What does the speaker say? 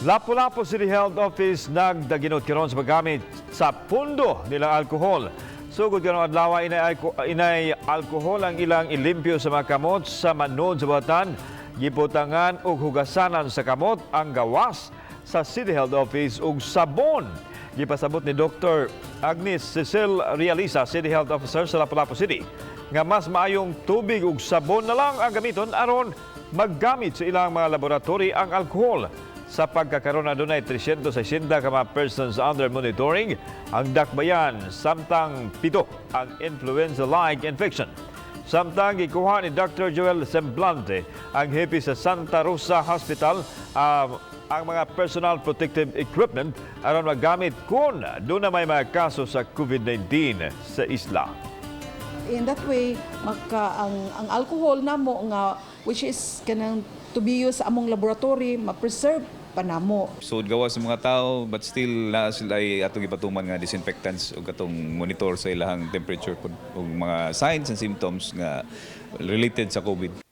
Lapu-Lapu City Health Office nagdaginot karon sa paggamit sa pundo nilang alkohol. Sugod karong adlaw, inay alkohol ang ilang ilimpyo sa mga kamot sa manod sa buhatan. Gibutangan og hugasanan sa kamot ang gawas sa City Health Office og sabon. Gipasabot ni Dr. Agnes Cecil Realisa, City Health Officer sa Lapu-Lapu City, nga mas maayong tubig ug sabon na lang ang gamiton aron maggamit sa ilang mga laboratory ang alkohol. Sa pagkakaroon, adunay 360 ka mga persons under monitoring ang dakbayan, samtang 7 ang influenza-like infection. Samtang gikuha ni Dr. Joel Semblante, ang hepe sa Santa Rosa Hospital, ang mga personal protective equipment aron magamit kung duna may mga kaso sa COVID-19 sa isla. In that way, maka ang alcohol namo nga which is kanang to be used sa among laboratory, ma-preserve pa namo. So gawas sa mga tao, but still naa sila ay atong gipatuman nga disinfectants ug atong monitor sa ilahang temperature pud ug mga signs and symptoms nga related sa COVID.